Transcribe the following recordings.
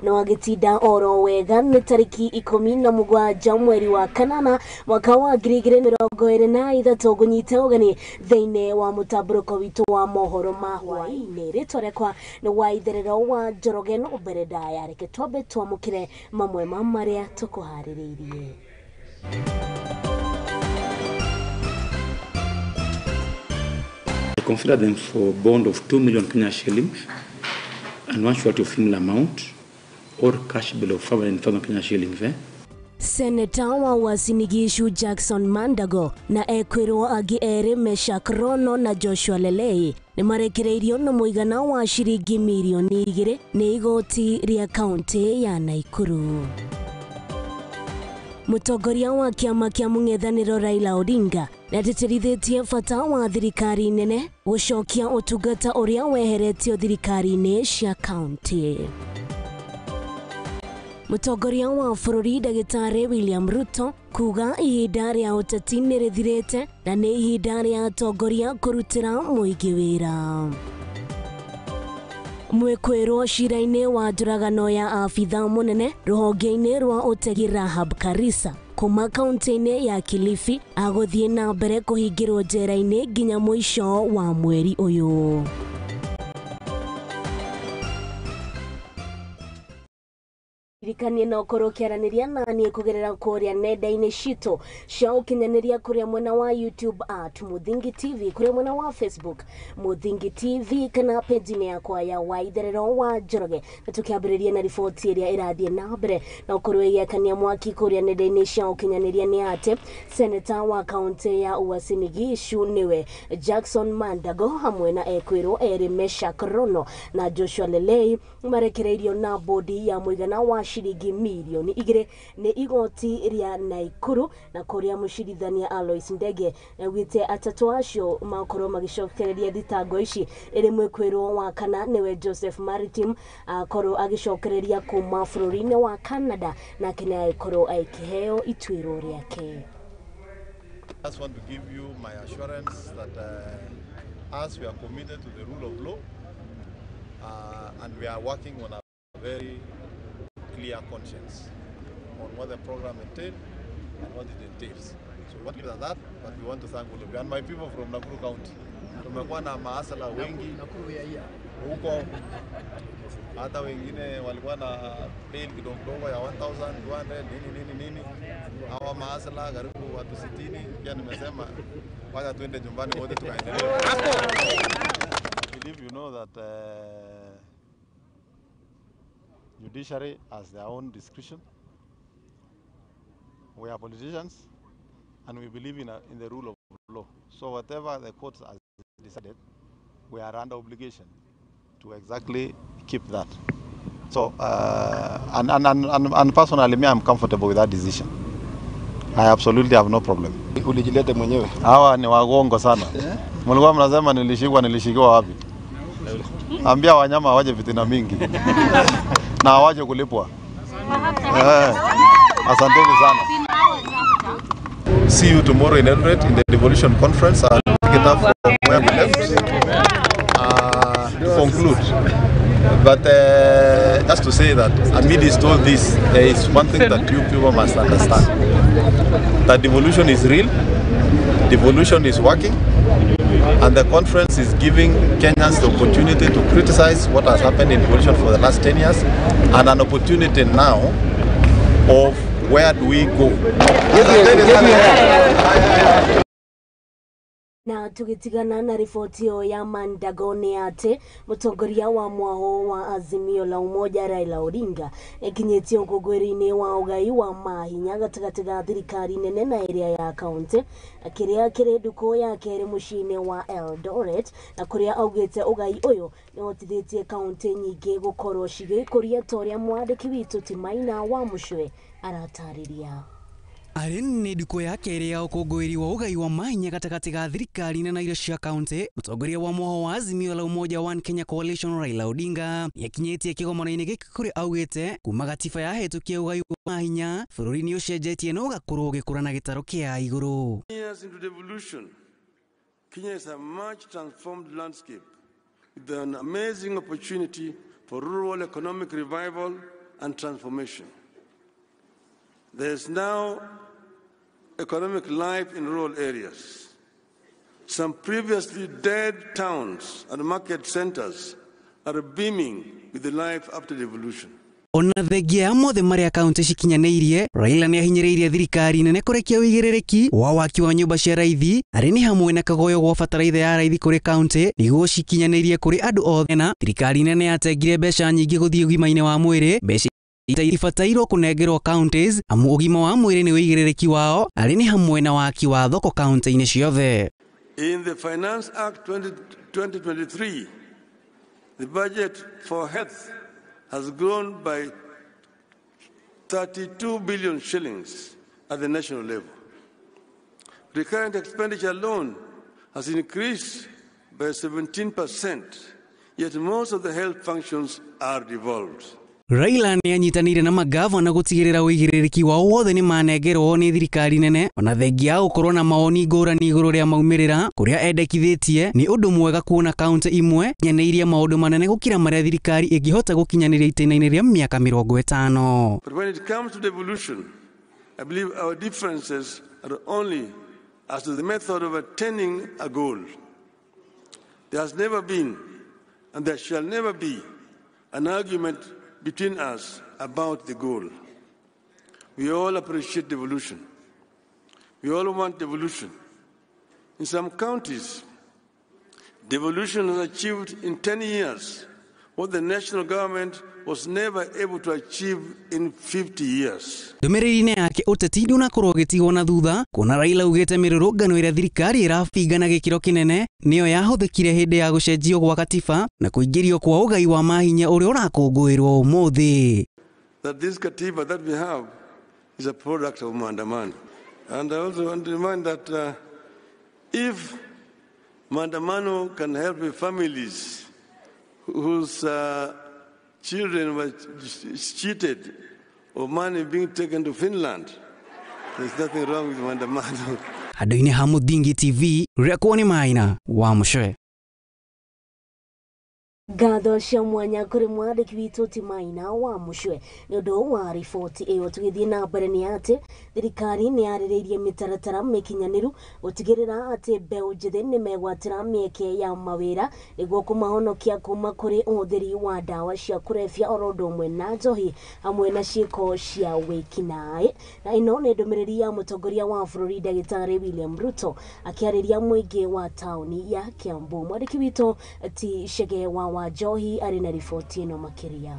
Na wagĩtinda oro wega. Nĩ tarĩki 17 mweri wa kanana mwaka wa 2023, ngũnyite ũgeni thĩinĩ wa mũtambũrũko witũ wa mohoro ma hwaĩ-inĩ. Rĩtwa rĩakwa nĩ Waitherero wa Njoroge. No mbere ndaya, reke twambe twamũkĩre mamwe ma marĩa tũkũharĩrĩirie. I consider them for bond of 2 million Kenya shillings and one surety of similar amount or cash below 500,000 Kenya shillings. Seneta wa Uasin Gishu Jackson Mandago na ekwĩrwo angĩ erĩ Meshak Rono na Joshua Lelei nĩ marekereirio na mũigana wa ciringi mirioni 2 nĩ igoti rĩa kaunti ya Naikuru. Mũtongoria wa kĩama kĩa mũng'ethanĩro Raila Odinga nĩatĩtĩrithĩtie bata wa thirikari nene gũcokia ũtungata ũrĩa weheretio thirikari-inĩ cia kaunti. Mũtongoria wa bũrũri Ndagĩtarĩ William Ruto kuga ihinda rĩa ũteti nĩ rĩthirĩte na nĩ ihinda rĩa atongoria kũrutĩra mũingĩ wĩra. Mwĩkwĩrwo cira-inĩ wa njũragano ya abitha mũnene rũhonge-inĩ rwa ũtegi Rahab Karisa kuma kaunti-inĩ ya Kilifi agũthiĩ na mbere kũhingĩrwo njera-inĩ nginya mũico wa mweri ũyũ. Ririkanie na ũkorwo ũkĩaranĩria na niĩ kũgerera kũrĩa nenda-inĩ citũ cia ũkinyanĩria, kũrĩa mwena wa YouTube @MuthingiTV, kũrĩa mwena wa Facebook Muthingi TV, kana page-inĩ yakwa ya Waitherero wa Njoroge. Na tũkĩambĩrĩria na riboti ĩrĩa ĩrathiĩ na mbere na ũkorwo ĩgĩakania mwaki kũrĩa nenda-inĩ cia ũkinyanĩria nĩ atĩ seneta wa kaunti ya Uasin Gishu nĩwe Jackson Mandago hamwe na ekwĩrwo erĩ Meshak Rono na Joshua Lelei marekereirio na bodi ya mũigana wa ciringi mirioni 2 nĩ igoti rĩa Naikuru, na kũrĩa mũcirithania Alois Ndege augĩte atatũ acio makorwo magĩcokereria thitango ici ĩrĩ mwĩkwĩrwo wa kana nĩwe Joseph Maritim akorwo agĩcokereria kuma bũrũri-inĩ wa Canada, nake nĩ agĩkorwo akĩheo ituĩro rĩake. I just want to give you my assurance that as we are committed to the rule of law and we are working on a very clear conscience on what the program entails and what it entails. So we want to leave it at that, but we want to thank all of you. And my people from Nakuru County, tumekuwa na mahustler wengi huko, hata wengine walikuwa na bail kidogo kidogo ya 1200 nini nini nini. Hawa mahustler karibu watu 60, pia nimesema wacha tuende nyumbani wote tukaendelee. I believe you know that judiciary has their own discretion. We are politicians and we believe in the rule of law. So whatever the courts has decided, we are under obligation to exactly keep that. So, and personally, me, I'm comfortable with that decision. I absolutely have no problem. Ulijilete mwenyewe. Hawa ni wagongo sana. Mlikuwa mnasema nilishikwa, nilishikiwa wapi? Ambia wanyama hawaje fitina mingi na hawaje kulipwa. Asanteni sana. See you tomorrow in Eldoret in the Devolution Conference. I'll pick it up from where we left to conclude. But just to say that amidst all this, there is one thing that you people must understand. That devolution is real, devolution is working, and the conference is giving Kenyans the opportunity to criticize what has happened in devolution for the last 10 years, and an opportunity now of where do we go. Na tugitigana na riboti ĩyo ya Mandago nĩ atĩ mũtongoria wa mwaho wa Azimio la Umoja Raila Odinga ekinyĩtie ũkũngũĩri-inĩ wa ũgai wa mahinya gatagatĩ ga thirikari nene na ĩrĩa ya kaunti, kĩrĩa kĩrĩ ndukũ ya kerĩ mũciĩ-inĩ wa Eldoret, na kũrĩa augĩte ũgai ũyũ nĩ ũhotithĩtie kaunti nyingĩ gũkorwo cigĩkũria ta ũrĩa mwandĩki witũ Timaina wa Mũcwe aratarĩria. Arĩ nĩ ndukũ ya kerĩ ya ũkũngũĩri wa ũgai wa mahinya gatagatĩ ga thirikari nene na iria cia kaunti. Mũtongoria wa mwaho wa Azimio la Umoja One Kenya Coalition Raila Odinga nĩakinyĩtie kĩgomano-inĩ gĩkĩ kũrĩa augĩte kuma gatiba yahetũkia ũgai wa mahinya bũrũri nĩ ũcenjetie na ũgakorwo ũgĩkũra na gĩtarũ kĩa igũrũ. Years into devolution, Kenya is a much transformed landscape with an amazing opportunity for rural economic revival, and transformation. There is now economic life in rural areas. Some previously dead towns and market centers are beaming with the life after devolution. Ona thengia ya mothe maria kaunti cikinyanĩirie, Raila nĩahinyĩrĩirie thirikari nene kũrekia ũigĩrĩrĩki wa waki wa nyũmba cia raithi arĩ nĩ hamwe na kagoyo gwa bataraitha ya raithi kũrĩ kaunti nĩguo cikinyanĩrie kũrĩ andũ othe. Na thirikari nene yatengire mbeca nyingĩ gũthiĩ ũgima-inĩ wa mwĩrĩ, mbeca ibatairwo kũnengerwo counties amu ũgima wa mwĩrĩ nĩ ũigĩrĩrĩki wao arĩ nĩ hamwe na waki wa thoko kaunti-inĩ ciothe. In the Finance Act 2023, the budget for health has grown by 32 billion shillings at the national level. Recurrent expenditure alone has increased by 17%, yet most of the health functions are devolved. Raila nĩanyitanĩire na magavana gũtigĩrĩra ũigĩrĩrĩki wao wothe nĩ manengerwo nĩ thirikari nene ona thengia ya gũkorwo na mawoni ngũrani igũrũ rĩa maumĩrĩra kũrĩa endekithĩtie nĩ ũndũ mwega kuona kaunti imwe nyanĩirie maũndũ manene gũkĩra marĩa thirikari ĩngĩhota gũkinyanĩria itĩna-inĩ rĩa mĩaka 50. But when it comes to devolution, I believe our differences are only as to the method of attaining a goal. There has never been, and there shall never be, an argument between us about the goal. We all appreciate devolution. We all want devolution. In some counties, devolution has achieved in 10 years what the national government was never able to achieve in 50 years. Ndũmĩrĩri-inĩ yake ũteti ndũnakorwo ũgĩtigwo na thutha kuona Raila augĩte mĩrũrũngano ĩrĩa thirikari ĩrabinga na gĩkĩro kĩnene nĩyo yahũthĩkire hĩndĩ ya gũcenjio gwa katiba na kũingĩrio kwa ũgai wa mahinya ũrĩa ũrakũngũĩrwo ũmũthĩ. That this katiba that we have is a product of maandamano. And I also want to remind that if maandamano can help the families whose children were cheated or money being taken to Finland, there's nothing wrong with maandamano. Handũ-inĩ ha Mũthingi TV, rĩakwo nĩ Maina wa Mũcwe. Ngatho cia mwanya kũrĩ mwandĩki witũ ti Maina wa Mũcwe nĩ ũndũ wa riboti ĩyo. Tũgĩthiĩ na mbere nĩ atĩ thirikari nĩ yarĩrĩirie mĩtaratara mĩkinyanĩru gũtigĩrĩra atĩ mbeũ njĩthĩ nĩ megwatĩra mĩeke ya mawĩra nĩguo kũmahonokia kuma kũrĩ ũhũthĩri wa ndawa cia kũrebia oro ũndũ ũmwe na njohi hamwe na ciĩko cia wĩkinaĩ. Na ĩno nĩ ndũmĩrĩri ya mũtongoria wa bũrũri Ndagĩtarĩ William Ruto akĩarĩria mũingĩ wa taũni ya Kiambu. Mwandĩki witũ ti Chege wa Njohi arĩ na riboti ĩno makĩria.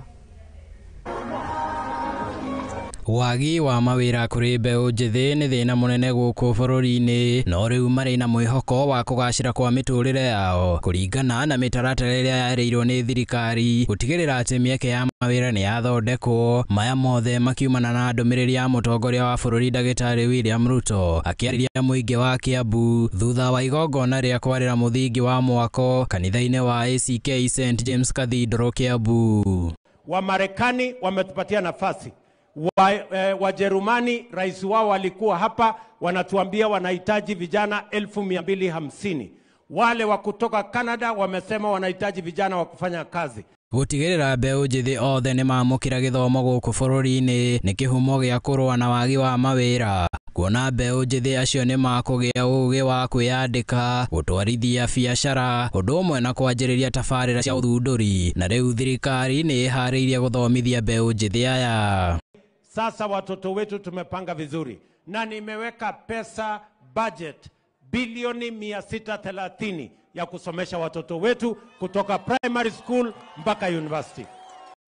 Wagi wa mawĩra kũrĩ mbeũ njĩthĩ nĩ thĩna mũnene gũkũ bũrũri-inĩ, no rĩu marĩ na mwĩhoko wa kũgacĩra kwa mĩtũrĩre yao kũringana na mĩtaratara ĩrĩa yarĩirwo nĩ thirikari gũtigĩrĩra atĩ mĩeke ya mawĩra nĩ yathondekwo. Maya mothe makiumana na ndũmĩrĩri ya mũtongoria wa bũrũri Ndagĩtarĩ William Ruto akĩarĩria mũingĩ wa Kiambu thutha wa igongona rĩa kwarĩra mũthingi wa mwako kanitha-inĩ wa ACK St James Cathedral Kiambu. Wamarekani wametupatia nafasi, Wajerumani rais wao walikuwa hapa wanatuambia wanahitaji vijana 250,000. Wale wa kutoka Canada wamesema wanahitaji vijana wa kufanya kazi. Gũtigĩrĩra mbeũ njĩthĩ othe nĩ maamũkĩra gĩthomo gũkũ bũrũri-inĩ nĩ kĩhumo gĩa kũrũa na wagi wa mawĩra, kuona mbeũ njĩthĩ acio nĩ makũgĩa ũũgĩ wa kwĩyandĩka, gũtwarithia biacara, ũndũ ũmwe na kwanjĩrĩria tabarĩra cia ũthundũri. Na rĩu thirikari nĩ ĩharĩirie gũthomithia mbeũ njĩthĩ aya. Sasa watoto wetu tumepanga vizuri na nimeweka pesa budget bilioni 630 ya kusomesha watoto wetu kutoka primary school mpaka university.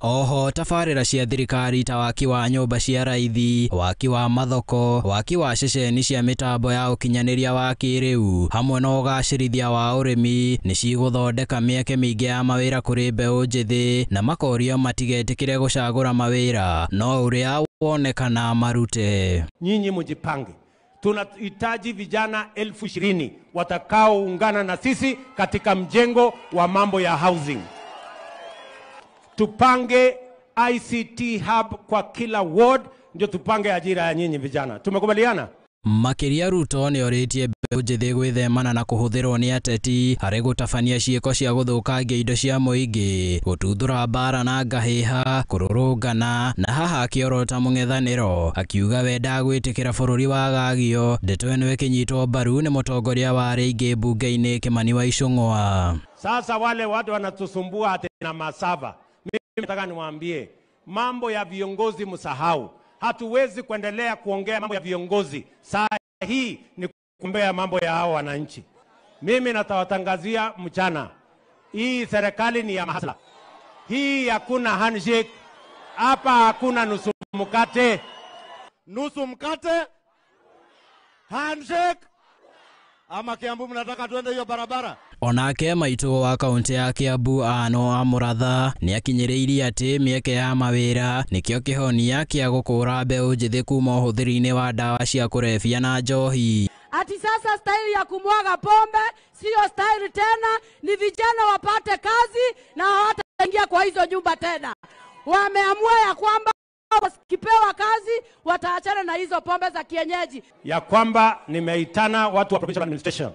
Oho tabarĩra cia thirikari ta waki wa nyũmba cia raithi, waki wa mathoko, waki wa ceceni cia mĩtambo ya ũkinyanĩria wa kĩrĩu hamwe na ũgacĩrithia wa ũrĩmi nĩ cigũthondeka mĩeke mĩingĩ ya mawĩra kũrĩ mbeũ njĩthĩ na makorio matigetĩkĩre gũcagũra mawĩra no ũrĩa wonekana marute. Nyinyi mjipange. Tunahitaji vijana 20,000 watakaoungana na sisi katika mjengo wa mambo ya housing. Tupange ICT hub kwa kila ward, ndio tupange ajira ya nyinyi vijana. Tumekubaliana? Makĩria Ruto nĩ orĩtie mbeũ njĩthĩ gwĩthemana na kũhũthĩrwo nĩ ateti harĩ gũtabania ciĩko cia gũthũkangia indo cia mũingĩ, gũtuthũra mbara na ngahĩha, kũrũrũngana na haha akĩorota mũng'ethanĩro, akiuga we ndagwĩtĩkĩra bũrũri wagagio. Ndeto ĩno ĩkĩnyitwo mbaru nĩ mũtongoria wa arĩa aingĩ mbunge-inĩ Kimani wa Ichung'wa. Sasa wale watu wanatusumbua ati na masava, mimi nataka niwaambie mambo ya viongozi msahau. Hatuwezi kuendelea kuongea mambo ya viongozi. Saa hii ni kuombea mambo ya hao wananchi. Mimi natawatangazia mchana, hii serikali ni ya mahasla. Hii hakuna handshake hapa, hakuna nusu mkate. Nusu mkate, handshake, ama Kiambu mnataka tuende hiyo barabara? Onake maitũ wa kaunti ya Kiambu Ano Amuratha nĩakinyĩrĩirie atĩ mĩeke ya mawĩra nĩkĩo kĩhonia kĩa gũkũra mbeũ njĩthĩ kuma ũhũthĩri-inĩ wa ndawa cia kũrebia na njohi. Ati sasa staili ya kumwaga pombe sio staili tena, ni vijana wapate kazi na hawataingia kwa hizo nyumba tena. Wameamua ya kwamba wakipewa kazi wataachana na hizo pombe za kienyeji. Ya kwamba nimeitana watu wa provincial administration.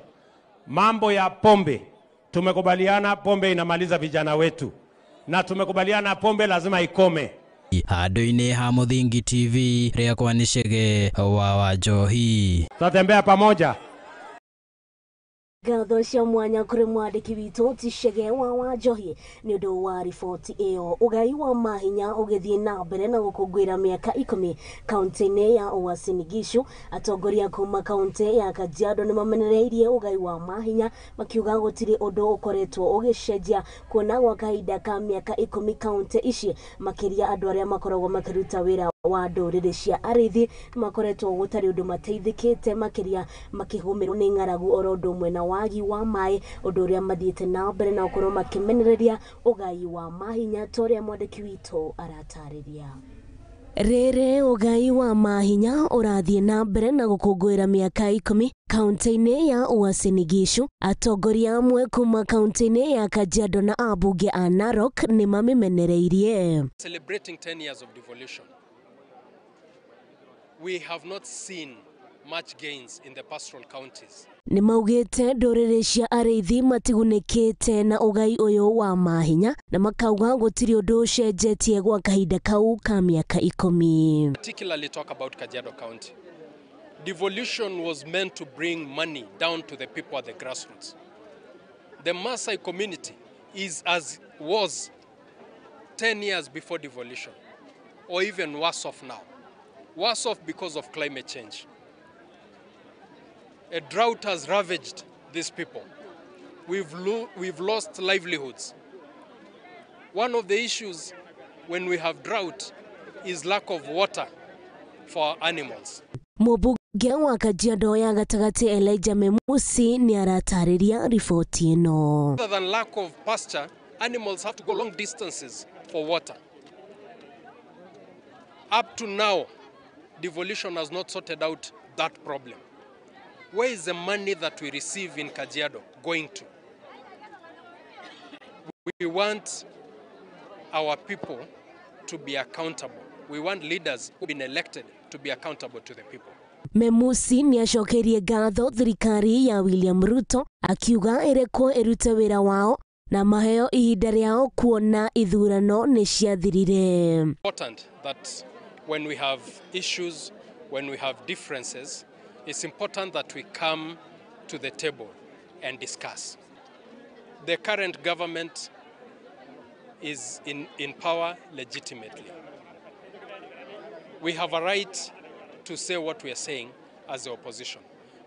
Mambo ya pombe, tumekubaliana pombe inamaliza vijana wetu, na tumekubaliana pombe lazima ikome. Handũ-inĩ ha Mũthingi TV rĩakwa nĩ Chege wa Wanjohi. Tutatembea pamoja. Ngatho cia mwanya kũrĩ mwandĩki witũ ti Chege wa Wanjohi nĩ ũndũ wa riboti ĩyo. Ũgai wa mahinya ũgĩthiĩ na mbere na gũkũngũĩra mĩaka 10 kaunti-inĩ ya Uasin Gishu. Atongoria kuma kaunti ya Kajiado nĩ mamenereirie ũgai wa mahinya makiuga gũtirĩ ũndũ ũkoretwo ũgĩcenjia kuona gwa kahinda ka mĩaka 10 kaunti ici, makĩria andũ arĩa makoragwo makĩruta wĩra wa ndũrĩrĩ cia arĩithi makoretwo gũtarĩ ũndũ mateithĩkĩte, makĩria makĩgũmĩrwo nĩ ng'aragu oro ũndũ ũmwe na wagi wa maĩ, ũndũ ũrĩa mathiĩte na mbere na gũkorwo makĩmenereria ũgai wa mahinya ta ũrĩa mwandĩki witũ aratarĩria. Rĩrĩ ũgai wa mahinya ũrathiĩ na mbere na gũkũngũĩra mĩaka 10 kaunti-inĩ ya Uasin Gishu, atongoria amwe kuma kaunti-inĩ ya Kajiado na ambunge a Narok nĩ mamĩmenereirie. Celebrating 10 years of devolution, we have not seen much gains in the pastoral counties. Nĩ maugĩte ndũrĩrĩ cia arĩithi matigunĩkĩte na ũgai ũyũ wa mahinya na makauga gũtirĩ ũndũ ũcenjetie gwa kahinda kau ka mĩaka 10. Particularly talk about Kajiado County. Devolution was meant to bring money down to the people at the grassroots. The Maasai community is as was 10 years before devolution, or even worse off now. Worse off because of climate change. A drought has ravaged these people. We've lost livelihoods. One of the issues when we have drought is lack of water for our animals. Mũmbunge wa Kajiado ya gatagatĩ Elijah Memusi nĩ aratarĩria riboti ĩno. Other than lack of pasture, animals have to go long distances for water. Up to now, devolution has not sorted out that problem. Where is the money that we receive in Kajiado going to? We want our people to be accountable. We want leaders who have been elected to be accountable to the people. Memusi nĩ acokeirie ngatho thirikari ya William Ruto akiuga ĩrekwo ĩrute wĩra wao na maheo ihinda rĩao kuona ithurano nĩ ciathirire. Important that when we have issues, when we have differences, it's important that we come to the table and discuss. The current government is in power legitimately. We have a right to say what we are saying as the opposition,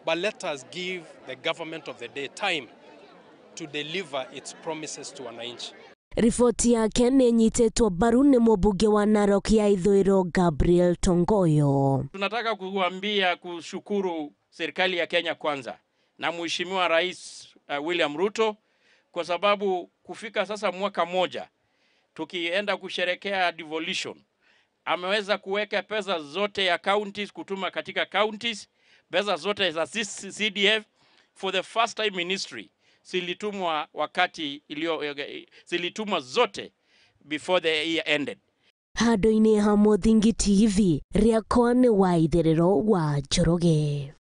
but let us give the government of the day time to deliver its promises to wananchi. Riboti yake nĩ ĩnyitĩtwo mbaru nĩ mũmbunge wa Narok ya Ithũĩro Gabriel Tongoyo. Tunataka kuambia kushukuru serikali ya Kenya Kwanza na Mheshimiwa Rais William Ruto kwa sababu kufika sasa mwaka moja tukienda kusherekea devolution, ameweza kuweka pesa zote ya counties kutuma katika counties, pesa zote za CDF for the first time in history zilitumwa wakati ilio zilitumwa zote before the year ended. Handũ-inĩ ha Mũthingi TV, rĩakwa nĩ wa Itherero wa Njoroge.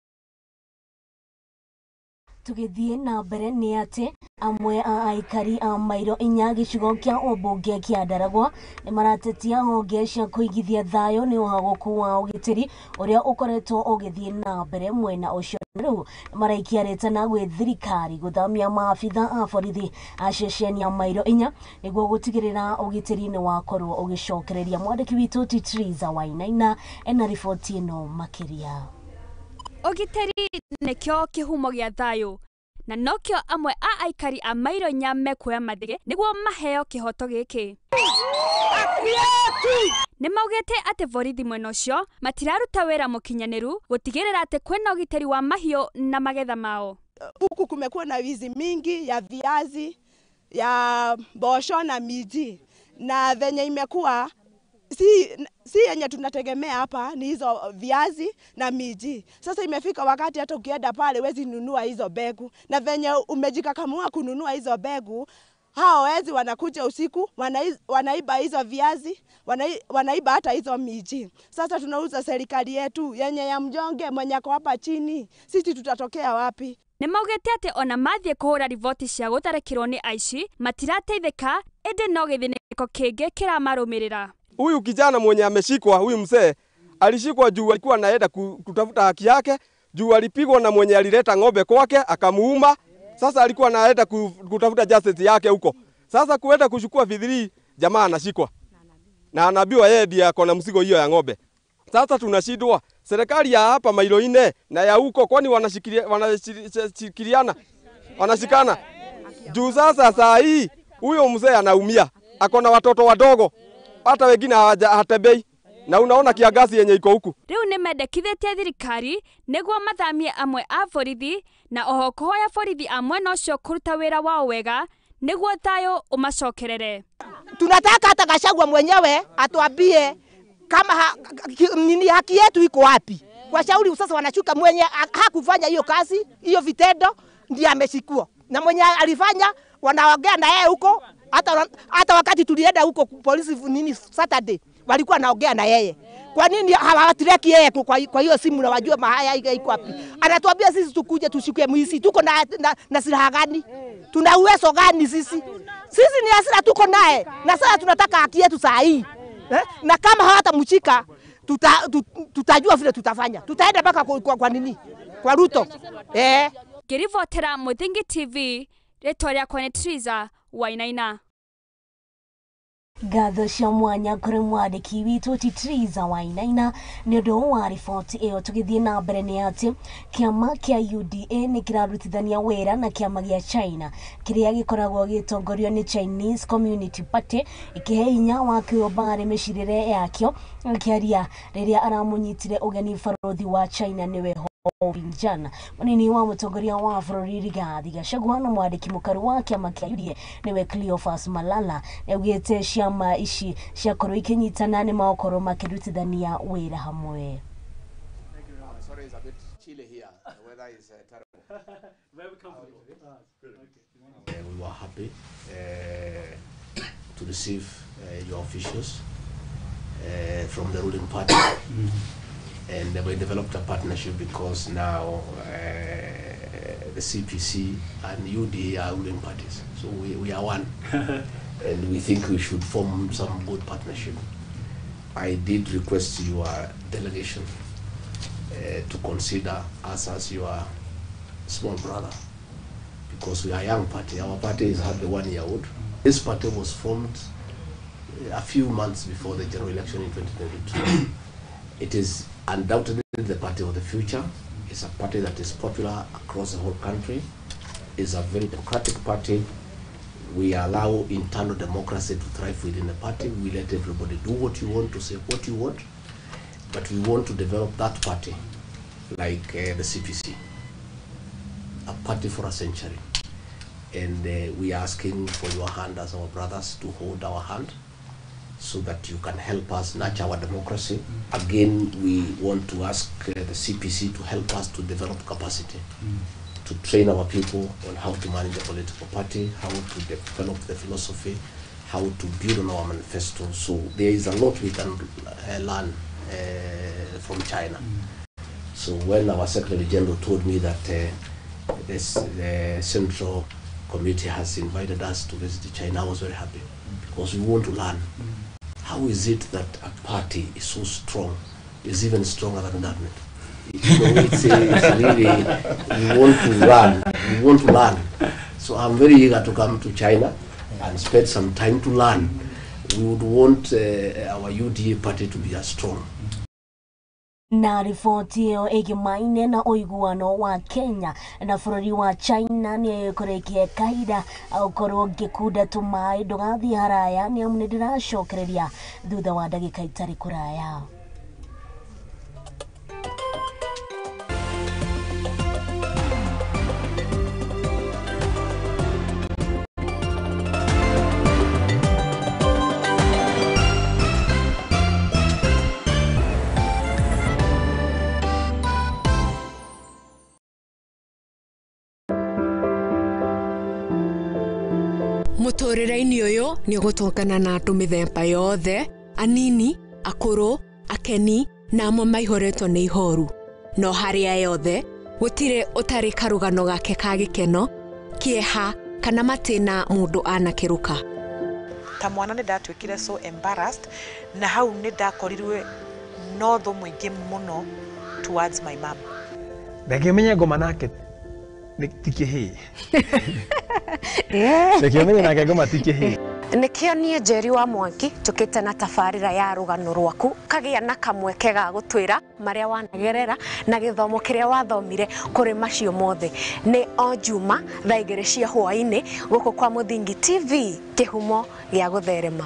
Tũgĩthiĩ na mbere nĩ atĩ amwe a aikari a mairo inya gĩcigo kĩa ũmbunge kĩa Ndaragwa nĩ maratetia honge cia kũigithia thayũ nĩ ũhagũku wa ũgitĩri ũrĩa ũkoretwo ũgĩthiĩ na mbere mwena ũcio. Rĩu maraikia rĩtana gwĩ thirikari gũthamia maabitha a borithi a ceceni ya mairo inya nĩguo gũtigĩrĩra ũgitĩri nĩ wakorwo ũgĩcokereria. Mwandĩki witũ Titriza Wainaina ena riboti ĩno makĩria. Ũgitĩri nĩkĩo kĩhumo gĩa thayũ na nokĩo amwe a aikari a mairo inya mekuoya mathĩgĩ nĩguo maheo kĩhoto gĩkĩ. Nĩ maugĩte atĩ borithi mwena ũcio matiraruta wĩra mũkinyanĩru gũtigĩrĩra atĩ kwĩna ũgitĩri wa mahiũ na magetha mao. Huku kumekuwa na wizi mingi ya viazi, ya bosho na miji, na venye imekuwa si yenye tunategemea hapa ni hizo viazi na miji. Sasa imefika wakati hata ukienda pale huwezi nunua hizo mbegu, na venye umejikakamua kununua hizo mbegu, hao wezi wanakuja usiku, wanaiba hizo viazi, wanaiba hata hizo miji. Sasa tunauza serikali yetu yenye ya mjonge mwenye ako hapa chini, sisi tutatokea wapi? Nĩ maugĩte atĩ ona mathiĩ kũhũra riboti cia gũtharĩkĩrwo nĩ aici matirateithĩka, ĩndĩ no gĩthĩnĩko kĩngĩ kĩramarũmĩrĩra. Huyu kijana mwenye ameshikwa, huyu mzee alishikwa juu alikuwa anaenda kutafuta haki yake, juu alipigwa na mwenye alileta ng'ombe kwake akamuuma. Sasa alikuwa anaenda kutafuta justice yake huko. Sasa kuenda kuchukua vidhiri, jamaa anashikwa na anaambiwa yeye ndiye ako na mzigo hiyo ya ng'ombe. Sasa tunashindwa, serikali ya hapa mailo ine na ya huko, kwani wanashikiliana, wanashikana juu sasa saa hii huyo mzee anaumia, ako na watoto wadogo, hata wengine hawatembei, na unaona kiangazi yenye iko huku. Rĩu nĩ mendekithĩtie thirikari nĩguo mathamie amwe a borithi na oho kũhoya borithi a mwena ũcio kũruta wĩra wao wega nĩguo thayũ ũmacokerere. Tunataka hata Gachagua mwenyewe atuambie kama nini haki yetu iko wapi. Kwa shauri sasa wanashuka mwenye hakufanya hiyo kazi, hiyo vitendo ndiye ameshikwa. Na mwenye alifanya wanaongea na yeye huko. Hata wakati tulienda huko polisi nini Saturday walikuwa naongea na yeye. Kwa nini hawatireki yeye kwa hiyo simu na wajue mahaya iko wapi? Anatuambia sisi tukuje tushike mwizi. Tuko na silaha gani? Tuna uwezo gani sisi? Sisi ni hasira tuko naye. Na sasa tunataka haki yetu saa hii. Na kama hawatamshika tutajua vile tutafanya. Tutaenda mpaka kwa nini? Kwa Ruto. Ngĩribotera Mũthingi TV, rĩtwa rĩakwa nĩ Triza Wainaina. Ngatho cia mwanya kũrĩ mwandĩki witũ Titriza Wainaina nĩ ũndũ wa riboti ĩyo. Tũgĩthiĩ na mbere nĩ atĩ kĩama kĩa UDA nĩ kĩrarutithania wĩra na kĩama gĩa China kĩrĩa gĩkoragwo gĩtongorio nĩ Chinese Community Party ĩkĩhe hinya wa kĩũmba harĩ mĩcirĩre yakĩo. Akĩaria rĩrĩa aramũnyitire ũgeni barũthi wa China nĩwe Binjana, munini wa mũtongoria wa bũrũri Rigathi Gachagua na mwandĩki mũkaru wa kĩama kĩa UDA nĩwe Cleophas Malala nĩaugĩte ciama ici ciakorwo ikĩnyitana nĩ magũkorwo makĩrutithania wĩra hamwe. Sorry, it's a bit chilly here. The weather is terrible. Very comfortable. We were happy to receive your officials from the ruling party. And we developed a partnership because now the CPC and UDA are ruling parties. So we are one. And we think we should form some good partnership. I did request your delegation to consider us as your small brother, because we are a young party. Our party is hardly 1 year old. This party was formed a few months before the general election in 2022. It is undoubtedly the party of the future. It's a party that is popular across the whole country. It's a very democratic party. We allow internal democracy to thrive within the party. We let everybody do what you want, to say what you want. But we want to develop that party like the CPC, a party for a century. And we are asking for your hand as our brothers to hold our hand, so that you can help us nurture our democracy. Again, we want to ask the CPC to help us to develop capacity, to train our people on how to manage a political party, how to develop the philosophy, how to build on our manifesto. So there is a lot we can learn from China. So when our Secretary General told me that The Central Committee has invited us to visit China. I was very happy because we want to learn. How is it that a party is so strong, is even stronger than government? You know, it's really, we want to learn. We want to learn. So I'm very eager to come to China and spend some time to learn. We would want our UDA party to be as strong. Na riboti ĩyo ĩgimaine na ũiguano wa Kenya na bũrũri wa China nĩ ĩkũrĩkie kahinda ũkorwo ngĩkunda tũmaĩ ndũgathiĩ haraya nĩ amu nĩ ndĩracokereria thutha wa ndagĩka itarĩ kũraya. Mũtũrĩre-inĩ ũyũ nĩ ũgũtũngana na andũ mĩthemba yothe, anini, akũrũ, akeni na amwe maihũrĩtwo nĩ ihoru. No harĩa yothe, gũtirĩ ũtarĩ karũgano gake ka gĩkeno, kĩeha kana matĩna mũndũ anakĩrũka. Ta mwana nĩ ndatuĩkire so embarrassed na hau nĩ ndakorirwe no thũ mũingĩ mũno towards my mom. Ndangĩmenya ngoma nake ti kĩhĩĩ. Ndangĩmenya nake ngoma ti kĩhĩĩ. Nĩkĩo niĩ Njeri wa Mwangi tũkĩte na tabarĩra ya rũgano rwaku kagĩa na kamweke ga gũtwĩra marĩa wanagerera na gĩthomo kĩrĩa wathomire kũrĩ macio mothe. Nĩ o Juma thaa 2 cia hwaĩ-inĩ gũkũ kwa Mũthingi TV, kĩhumo gĩa gũtherema.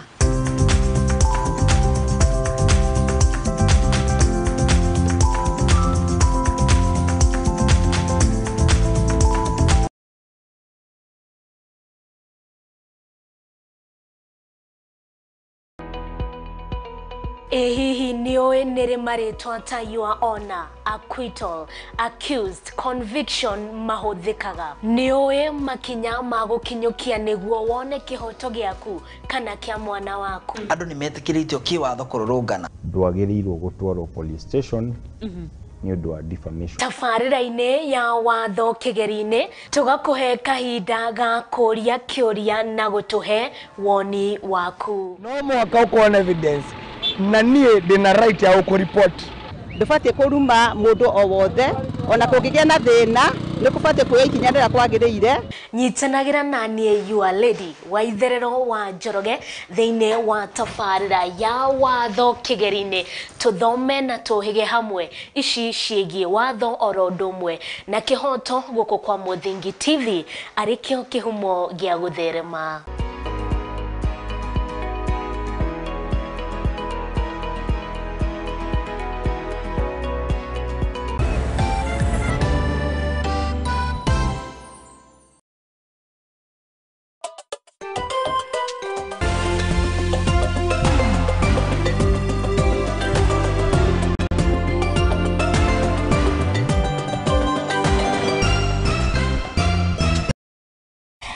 Ĩ hihi nĩũĩ nĩrĩ marĩtwa ta your honor, acquittal, accused, conviction mahũthĩkaga? Nĩũĩ makinya ma gũkinyũkia nĩguo wone kĩhoto gĩaku kana kĩa mwana waku? Andũ nĩ metĩkĩrĩtio kĩwatho kũrũrũngana. Ndwagĩrĩirwo gũtwarwo police station nĩ ũndũ wa defamation. Tabarĩra-inĩ ya watho kĩgeri-inĩ tũgakũhe kahinda ga kũria kĩũria na gũtũhe woni waku. No mũhaka ũkorwo na evidence na niĩ ndĩna right ya gũkũripoti. Ndũbatiĩ kũruma mũndũ o wothe ona kũngĩgĩa na thĩna nĩ kũbatiĩ kuoya ikinya rĩrĩa kwagĩrĩire. Nyitanagĩra na niĩ your lady wa itherero wa Njoroge thĩinĩ wa tabarĩra ya watho kĩgeri-inĩ tũthome na tũhĩge hamwe ici ciĩgiĩ watho oro ũndũ ũmwe na kĩhoto gũkũ kwa Mũthingi TV arĩ kĩo kĩhumo gĩa gũtherema.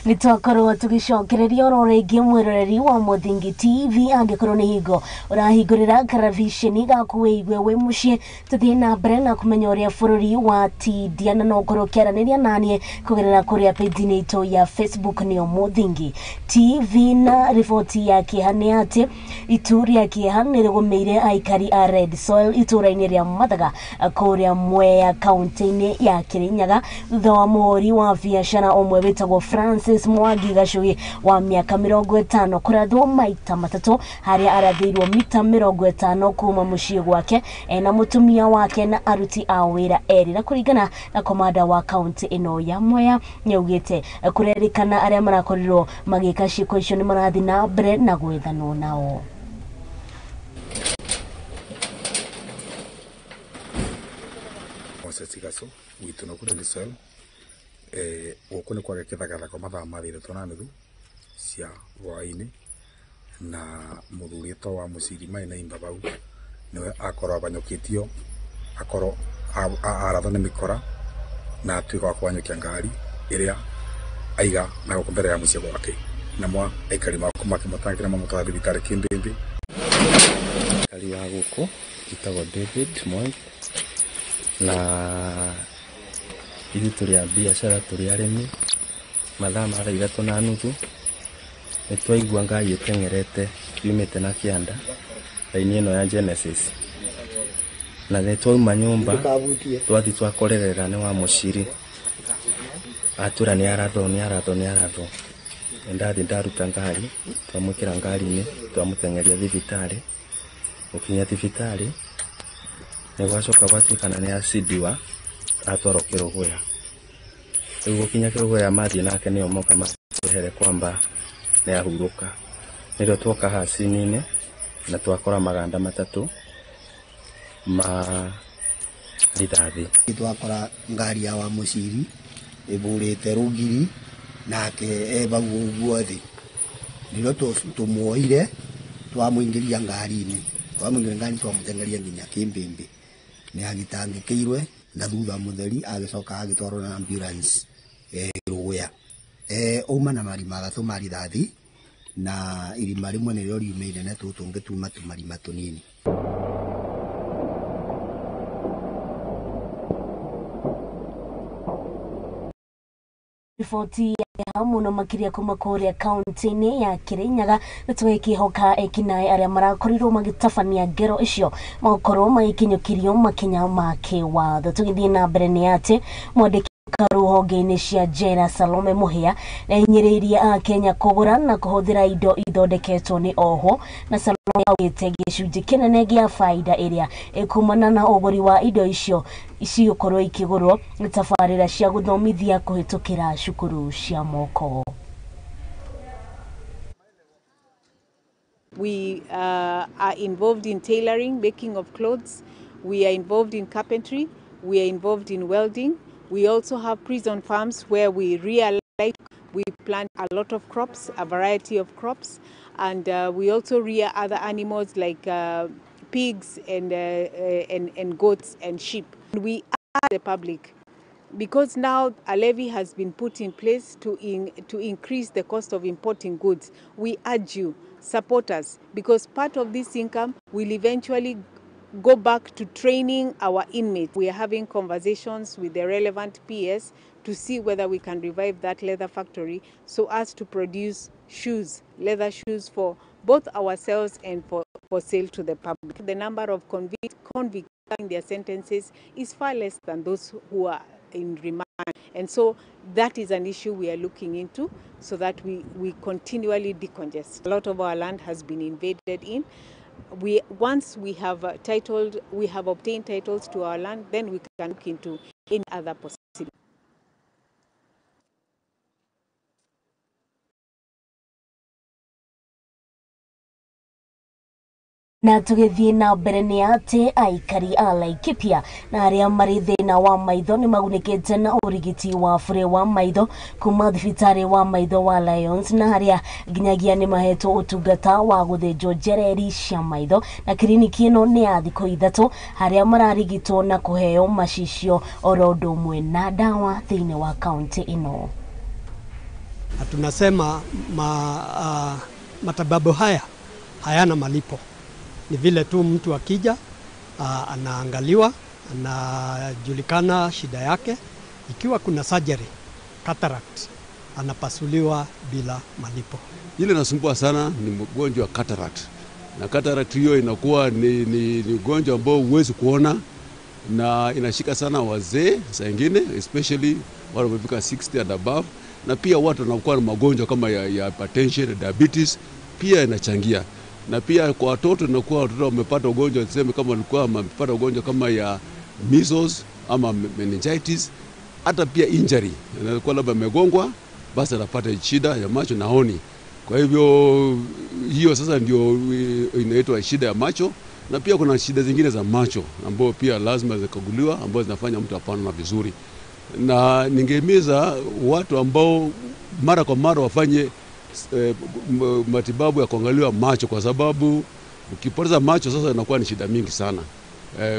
Nĩtwakorwo tũgĩcokereria oro rĩngĩ mwĩroreri wa Mũthingi TV angĩkorwo nĩ hingo ũrahingũrĩra karaviceni gaku wĩigue wĩ mũciĩ tũthiĩ na mbere na kũmenya ũrĩa bũrũri wa tindia na no ũkorwo ũkĩaranĩria naniĩ kũgerera kũrĩa page-inĩ itũ ya Facebook nĩyo Mũthingi TV. Na riboti ya kĩeha nĩ atĩ itu rĩa kĩeha nĩ rĩgũmĩire aikari a Red Soil itũũra-inĩ rĩa Mathaga kũrĩa Mwea kaunti-inĩ ya Kĩrĩnyaga thutha wa mũhũri wa biacara ũmwe wĩtagwo Francis Mwangi Gachugi wa mĩaka 50 kũrathwo maita matatũ harĩa arathĩirwo mita 50 kuma mũciĩ gwake ena mũtumia wake na aruti a wĩra erĩ. Na kũringana na komanda wa kaunti ĩno ya Mwea nĩaugĩte kũrerĩkana arĩa marakorirwo magĩka ciĩko icio nĩ marathiĩ na mbere na gwethanwo nao. Moses Gacu gwitũ no kũrĩ Soil gũkũ nĩ kwagĩa kĩthagathako mathaa ma 3:30 cia hwaĩ-inĩ na mũthuri wĩtagwo wa Mũciri Maina Imba bau nĩwe akorwo abanyũkĩtio akorwo arathwo nĩ mĩkora na atuĩka wa kũhanyũkia ngari ĩrĩa aiga na gũkũ mbere ya mũciĩ gwake na mwa aikari makĩmũtangĩra mamũtwara thibitarĩ Kĩmbĩmbĩ. Aikari wa gũkũ njĩtagwo David Mwangi na Ithuĩ tũrĩ a biacara, tũrĩ arĩmi. Mathaa ma thaa 3:30 nĩ twaigua ngari ĩteng'erete yumĩte na kĩanda raini ĩno ya Genesis, na nĩ twauma nyũmba twathi twakorerera nĩ wa mũciri atwĩra nĩ arathwo nĩ arathwo nĩ arathwo. Nĩ ndathi ndaruta ngari, twamwĩkĩra ngari-inĩ, twamũteng'eria thibitarĩ. Gũkinya thibitarĩ nĩ gwacoka gwatuĩkana nĩ acidiwa, atwarwo Kĩrũgũya. Rĩu gũkinya Kĩrũgũya mathiĩ nake nĩo moka matwehere kwamba nĩ ahurũka. Nĩrĩo twoka haha cini-inĩ na twakora maganda 3 ma rithathi. Twakora ngari ya wa mũciri ĩbũrĩte rũgiri nake e bau ũguo thĩ. Nĩrĩo tũmuoire twamũingĩria ngari-inĩ, twamũingĩria ngari twamũteng'eria nginya Kĩmbĩmbĩ. Nĩ agĩtangĩkĩirwe na thutha mũtheri agĩcoka agĩtwarwo na ambulance Kĩrũgũya. Auma na marima 3 ma rithathi na irima rĩmwe nĩrĩo riuma inene, tũtũ tũngĩ tuma tũmarima tũnini. Riboti ya muno makiria kuma kuria kaunti-inĩ ya Kirinyaga nĩ twĩkĩhoka ekinaĩ arĩa marakorirwo magĩtabania ngero icio magũkorwo magĩkinyũkirio makinya ma kĩwatho. Tũgĩthiĩ na mbere nĩ atĩ mwandĩki rũhonge-inĩ cia njera Salome Mũhĩa nĩahinyĩrĩirie Akenya kũgũra na kũhũthĩra indo ithondeketwo nĩ ohwo, na Salome augĩte gĩcunjĩ kĩnene gĩa baida ĩrĩa ĩkumana na ũgũri wa indo icio cigũkorwo ikĩgũrwo nĩ tabarĩra cia gũthomithia kũhĩtũkĩra cukuru cia moko. We are involved in tailoring, making of clothes. We are involved in carpentry. We are involved in welding. We also have prison farms where we rear light. We plant a lot of crops, a variety of crops, and we also rear other animals like pigs and goats and sheep. We are the public, because now a levy has been put in place to increase the cost of importing goods. We urge you, support us, because part of this income will eventually go back to training our inmates. We are having conversations with the relevant PS to see whether we can revive that leather factory so as to produce shoes, leather shoes for both ourselves and for sale to the public. The number of convicts in their sentences is far less than those who are in remand. And so that is an issue we are looking into so that we continually decongest. A lot of our land has been invaded in. Once we have we have obtained titles to our land, then we can look into any other possibility. Na tũgĩthiĩ na mbere nĩ atĩ aikari a Laikipia na arĩa marĩ thĩna wa maitho nĩ magunĩkĩte na ũrigiti wa bure wa maitho kuma thibitarĩ wa maitho wa Lions, na harĩa nginyagia nĩ mahetwo ũtungata wa gũthĩnjwo njereri cia maitho, na kiriniki ĩno nĩ ya thikũ 3 harĩa mararigitwo na kũheo macicio oro ũndũ ũmwe na ndawa thĩinĩ wa kaunti ĩno. Tunasema matibabu haya hayana malipo. Ni vile tu mtu akija anaangaliwa, anajulikana shida yake. Ikiwa kuna surgery, cataract, anapasuliwa bila malipo. Ile nasumbua sana ni mgonjwa wa cataract. Na cataract hiyo inakuwa ni ugonjwa ambao huwezi kuona, na inashika sana wazee saa nyingine, especially wale wamefika 60 and above, na pia watu wanakuwa na magonjwa kama ya hypertension, diabetes pia inachangia. Na pia kwa watoto inakuwa watoto wamepata ugonjwa, tuseme kama walikuwa wamepata ugonjwa kama ya measles ama meningitis, hata pia injury, inakuwa labda amegongwa, basi anapata shida ya macho na honi. Kwa hivyo hiyo sasa ndio inaitwa shida ya macho. Na pia kuna shida zingine za macho ambazo pia lazima zikaguliwa, ambazo zinafanya mtu apane vizuri. Na ningehimiza watu ambao mara kwa mara wafanye matibabu ya kuangaliwa macho, kwa sababu ukipoteza macho sasa inakuwa ni shida mingi sana.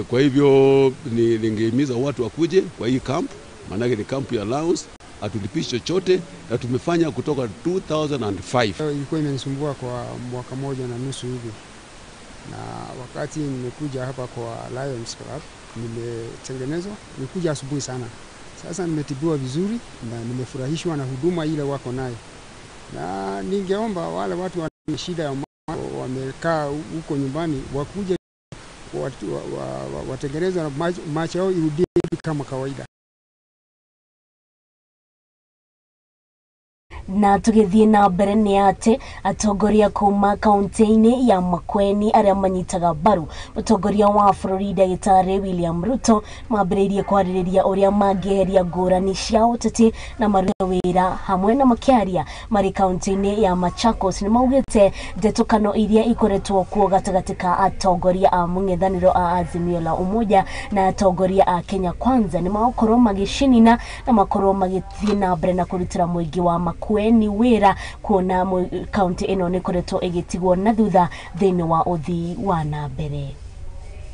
Kwa hivyo ningehimiza watu wakuje kwa hii camp, maana ni camp ya Lions, hatulipishi chochote na tumefanya kutoka 2005. Ilikuwa imenisumbua kwa mwaka 1.5 hivi. Na wakati nimekuja hapa kwa Lions Club nimetengenezwa, nilikuja asubuhi sana. Sasa nimetibiwa vizuri na nimefurahishwa na huduma ile wako nayo, na ningeomba wale watu wana shida ya macho wamekaa huko nyumbani wakuje watengenezwe na macho yao irudie kama kawaida. Na tugithie na mbere ni ati atongoria kuma kaunti-ini ya Makueni aria manyitaga mbaru mutongoria wa bũrũri ndagĩtarĩ William Ruto mambĩrĩirie kwarĩrĩria ũrĩa mangĩeheria ngũrani cia ũteti na marute wĩra hamwe na makĩaria marĩ kaunti-inĩ ya Machakos. Nĩ maugĩte ndetukano iria ikoretwo kuo gatagatĩ ka atongoria a mũng'ethanĩro a Azimio la Umoja na atongoria a Kenya Kwanza nĩ magũkorwo magĩcinina na makorwo magĩthiĩ na mbere na kũrutĩra mũingĩ wa Makueni wĩra kuona kaunti ĩno nĩ ĩkoretwo ĩgĩtigwo na thutha thĩinĩ wa ũthii wa na mbere.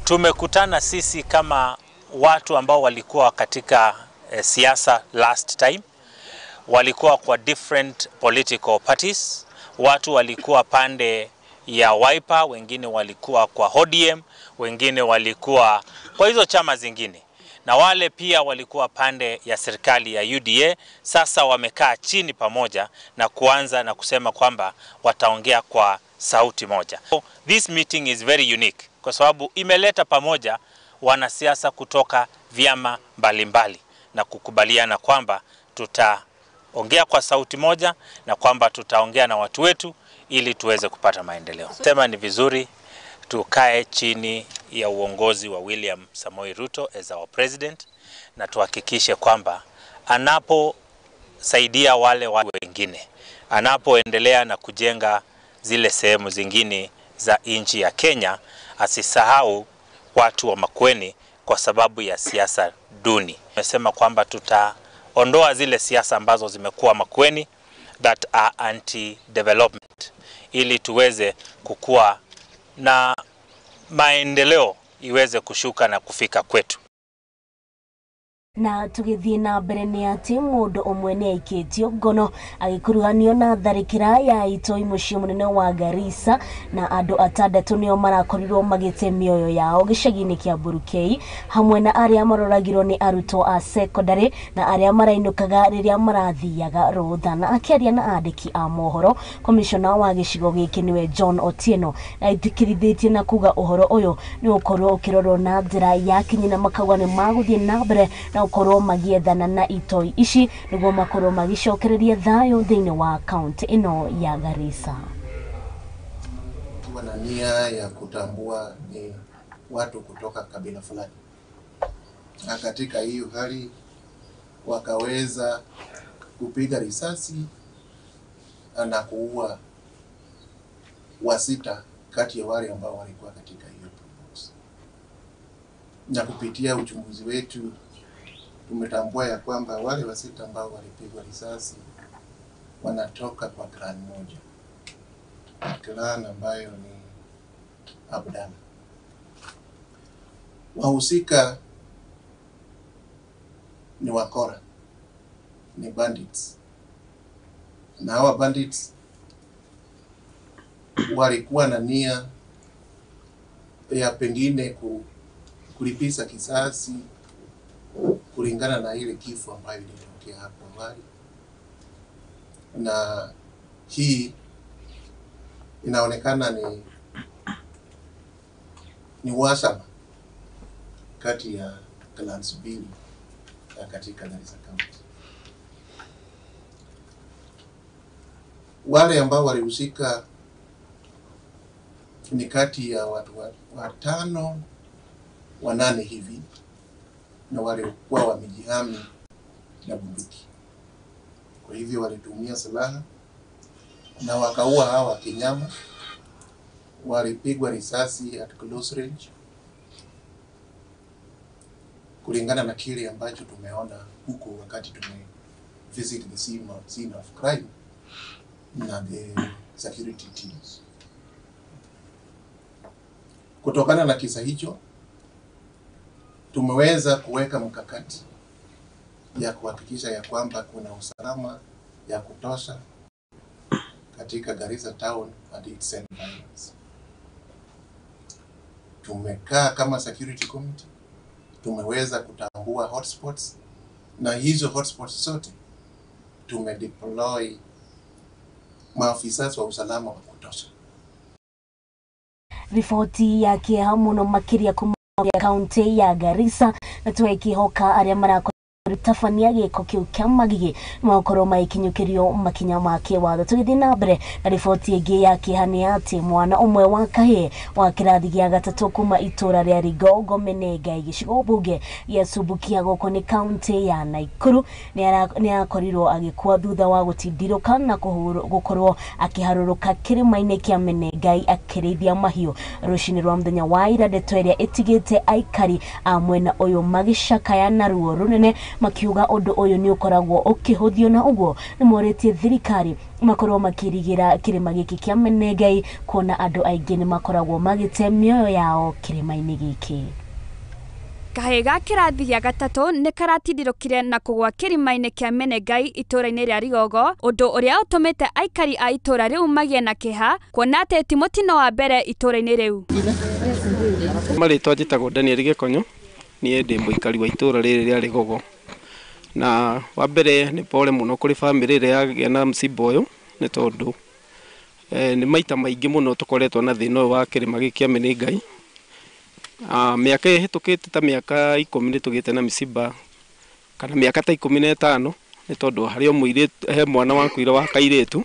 Tumekutana sisi kama watu ambao walikuwa katika siasa last time, walikuwa kwa different political parties, watu walikuwa pande ya Wiper, wengine walikuwa kwa ODM, wengine walikuwa kwa hizo chama zingine, na wale pia walikuwa pande ya serikali ya UDA. Sasa wamekaa chini pamoja na kuanza na kusema kwamba wataongea kwa sauti moja. So, this meeting is very unique kwa sababu imeleta pamoja wanasiasa kutoka vyama mbalimbali na kukubaliana kwamba tutaongea kwa sauti moja na kwamba tutaongea na watu wetu ili tuweze kupata maendeleo. Sema ni vizuri tukae chini ya uongozi wa William Samoei Ruto as our president na tuhakikishe kwamba anaposaidia wale watu wengine, anapoendelea na kujenga zile sehemu zingine za nchi ya Kenya, asisahau watu wa Makueni kwa sababu ya siasa duni. Tumesema kwamba tutaondoa zile siasa ambazo zimekuwa Makueni that are anti-development ili tuweze kukua na maendeleo iweze kushuka na kufika kwetu. Na tugithie na mbere ni ati mundu umwe ni aikitio ngono agikuruhanio na tharikira ya itoi mucii munene wa Garissa na andu atandatu nio marakorirwo magite mioyo yao gicagi-inĩ kia Burukei hamwe na aria maroragirwo ni arutwo a secondary na aria marainukaga riria marathiaga rutha. Na akiaria na andiki a mohoro, komishona wa gicigo giki niwe John Otieno na itikirithĩtie na kuga uhoro uyu ni ukorwo ukirorwo na njira ya kinyi na makauga ni maguthie na mbere na ukorwo magiethana na itoi ici niguo makorwo magicokereria thayo thiini wa kaunti ino ya Garissa. Wana nia ya kutambua ni watu kutoka kabila fulani, na katika hiyo hali wakaweza kupiga risasi na kuua wasita kati ya wale ambao walikuwa katika hiyo box. Na kupitia uchunguzi wetu tumetambua ya kwamba wale wasita ambao walipigwa risasi wanatoka kwa clan moja, clan ambayo ni Abdalla. Wahusika ni wakora, ni bandits, na hawa bandits walikuwa na nia ya pengine kulipiza kisasi kulingana na ile kifo ambayo ilitokea hapo awali, na hii inaonekana ni uhasama kati ya clans mbili katika Garissa County. Wale ambao walihusika ni kati ya watu watano wanane hivi, na walikuwa wamejihami na bunduki. Kwa hivyo walitumia silaha na wakaua hawa kinyama. Walipigwa risasi at close range kulingana na kile ambacho tumeona huko wakati tume visit the scene of crime na the security teams. Kutokana na kisa hicho tumeweza kuweka mkakati ya kuhakikisha ya kwamba kuna usalama ya kutosha katika Garissa town and its environs. Tumekaa kama security committee, tumeweza kutambua hotspots Na hizo hotspots zote tumedeploy maafisa wa usalama wa kutosha. Riboti ya kĩeha mũno makĩria kuma kaunti ya Garissa na twĩkĩhoka arĩa marakorwo tabania gĩko kĩu kĩa magigi makorwo magĩkinyũkĩrio makinya ma kĩwatho. Tũgĩthiĩ na mbere na riboti ĩngĩ ya kĩeha nĩ atĩ mwana ũmwe wa kahĩĩ wa kĩrathi gĩa gatatũ kuma itũra rĩa Rigongo Menengai gĩcigo mbunge gĩa Subukia gũkũ nĩ kaunti ya Nakuru nĩ akorirwo agĩkua thutha wa gũtindirũka na gũkorwo akĩharũrũka kĩrĩma-inĩ kĩa Menengai akĩrĩithia mahiũ rũcinĩ rwa mũthenya wa ira. Ndeto ĩrĩa ĩtigĩte aikari a mwena ũyũ magĩcakaya na ruo rũnene makiuga ũndũ ũyũ nĩ ũkoragwo ũkĩhũthio na ũguo nĩ morĩtie thirikari makorwo makĩrigĩra kĩrĩma gĩkĩ kĩa Menengai kuona andũ aingĩ nĩ makoragwo magĩte mĩoyo yao kĩrĩma-inĩ gĩkĩ. Kahĩĩ ga kĩrathi gĩa gatatũ nĩ karatindirũkire na kũgũa kĩrĩma-inĩ kĩa Menengai itũũra-inĩ rĩa Rigogo, ũndũ ũrĩa ũtũmĩte aikari a itũũra rĩu magĩe na kĩeha kuona atĩ ti mũtino wa mbere itũũra-inĩ rĩu. Marĩtwa njĩtagwo Daniel Gĩkonyo, niĩ ndĩ mũikari wa itũũra rĩrĩ rĩa Rigogo. Na wa mbere nĩ pole mũno kũrĩ bamĩrĩ ĩrĩa yagĩa na msiba ũyũ nĩ tondũ nĩ maita maingĩ mũno tũkoretwo na thĩna ũyũ wa kĩrĩma gĩkĩ kĩa Menengai. Mĩaka ĩhĩtũkĩte ta mĩaka 10 nĩ tũgĩte na mĩciba kana mĩaka ta 15 nĩ tondũ harĩ o mũirĩtu he mwana wakuire wa kairĩtu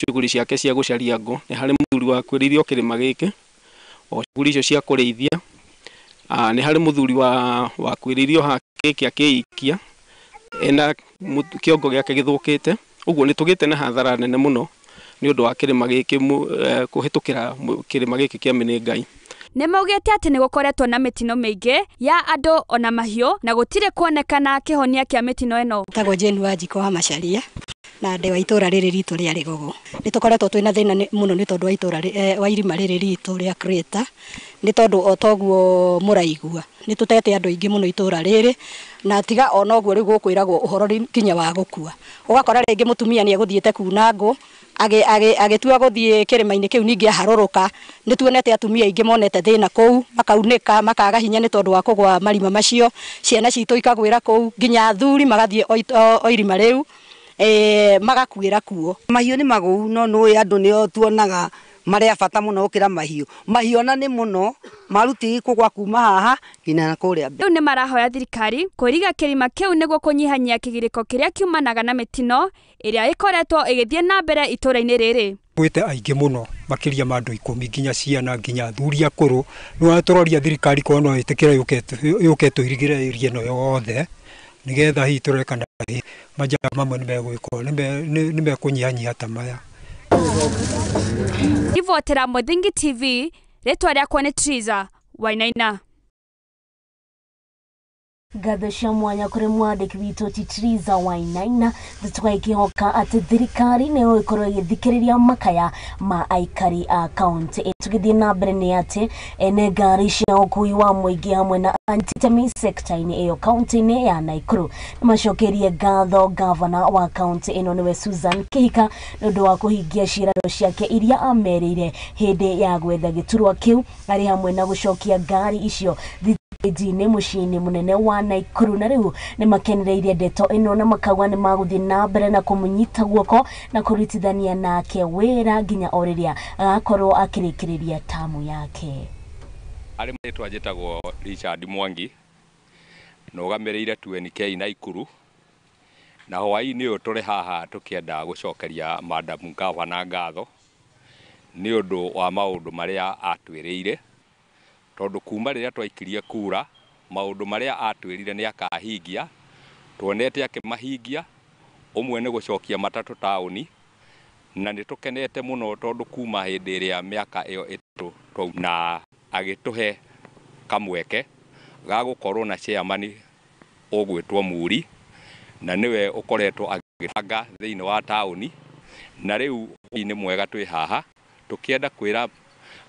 shughuli ciake cia gũcaria ngũ, nĩ harĩ mũthuri wakuĩrĩire o kĩrĩma gĩkĩ o shughuli icio cia kũrĩithia. Nĩ harĩ mũthuri wakuĩrĩire o haha gĩkĩ akĩikia ena kĩongo gĩake gĩthũkĩte. Ũguo nĩ tũgĩte na hathara nene mũno nĩ ũndũ wa kĩrĩma gĩkĩ kũhĩtũkĩra kĩrĩma gĩkĩ kĩa Menengai. Nĩ maugĩte atĩ nĩ gũkoretwo na mĩtino mĩingĩ ya andũ ona mahiũ na gũtirĩ kuonekana kĩhonia kĩa mĩtino ĩno. Tagwo Jane Wanjikũ wa Macharia na ndĩ wa itũũra rĩrĩ ritũ rĩa Rigogo. Nĩ tũkoretwo twĩna thĩna mũno nĩ tondũ wa itũũra wa irima rĩrĩ ritũ rĩa Crater, nĩ tondũ o toguo mũraigua nĩ tũtete andũ aingĩ mũno itũũra rĩrĩ, na tiga ona ũguo rĩu gũkwĩragwo ũhoro nginya wa gũkua. Ũgakora rĩngĩ mũtumia nĩ egũthiĩte kuna ngũ agĩtua gũthiĩ kĩrĩma-inĩ kĩu ningĩ aharũrũka. Nĩ tuonete atumia aingĩ monete thĩna kũu, makaunĩka makaga hinya nĩ tondũ wa kũgwa marima macio, ciana citũ ikagwĩra kũu, nginya athuri magathiĩ o irima rĩu magakuĩra kuo. Mahiũ nĩ magũu no nĩũĩ andũ nĩo tuonaga marĩ a bata mũno gũkĩra mahiũ. Mahiũ ona nĩ mũno maruti kũgwa kuma haha nginya kũrĩa mbere. Rĩu nĩ marahoya thirikari kũiriga kĩrima kĩu nĩguo kũnyihanyihia kĩgirĩko kĩrĩa kiumanaga na mĩtino ĩrĩa ĩkoretwo ĩgĩthiĩ na mbere itũũra-inĩ rĩrĩ. Gwĩte aingĩ mũno makĩria ma andũ 10 nginya ciana nginya athuri akũrũ. Nĩ tũroria thirikari korwo no ĩtĩkĩre yũke tũirigĩre area ĩno yothe nĩgetha hihi tũrore kana majaa mamwe nĩmegwĩkwo nĩmekũnyihanyihia ta maya. Ribotera Muthingi TV, rĩtwa rĩakwa nĩ Triza Wainaina. Ngatho cia mwanya kũrĩ mwandĩki witũ ti Triza Wainaina. Tũgakĩhoka atĩ thirikari nĩyo ĩkorwo ĩgĩthikĩrĩria makaya ma aikari a kaunti. Tũgĩthiĩ na mbere nĩ atĩ ene ngari cia ũkui wa mũingĩ hamwe na anti-temi sekta-inĩ ĩyo kaunti-inĩ ya Nakuru nĩmacokerie ngatho gavana wa kaunti ĩno nĩwe Susan Kihika nĩ ũndũ wa kũhingia ciĩranĩro ciake iria amerĩire hĩndĩ ya gwetha gĩturwa kĩu arĩ hamwe na gũcokia ngari icio thitĩnji-inĩ mũciĩ-inĩ mũnene wa Nakuru. Na rĩu nĩmakenereirie ndeto ĩno na makauga nĩmagũthiĩ na mbere na kũmũnyita guoko na kũrutithania nake wĩra nginya o rĩrĩa agakorwo akĩrĩkĩrĩria tamu yake. Arĩ marĩtwa njĩtagwo Richard Mwangi, nũgamĩrĩire 2NK Nakuru, na hwaĩ-inĩ ũyũ tũrĩ haha tũkĩenda gũcokeria Madam Gavana ngatho nĩ ũndũ wa maũndũ marĩa atwĩrĩire, tondũ kuma rĩrĩa twaikirie kura maũndũ marĩa atwĩrire nĩ akahingia, tuonete akĩmahingia. Ũmwe nĩ gũcokia matatũ taũni, na nĩ tũkenete mũno tondũ kuma hĩndĩ ĩrĩa mĩaka ĩyo ĩtatũ na agĩtũhe kamweke ga gũkorwo na chairman ũgwĩtwo Muri, na nĩwe ũkoretwo agĩbanga thĩinĩ wa taũni, na rĩu nĩ mwega twĩ haha tũkĩenda kwĩra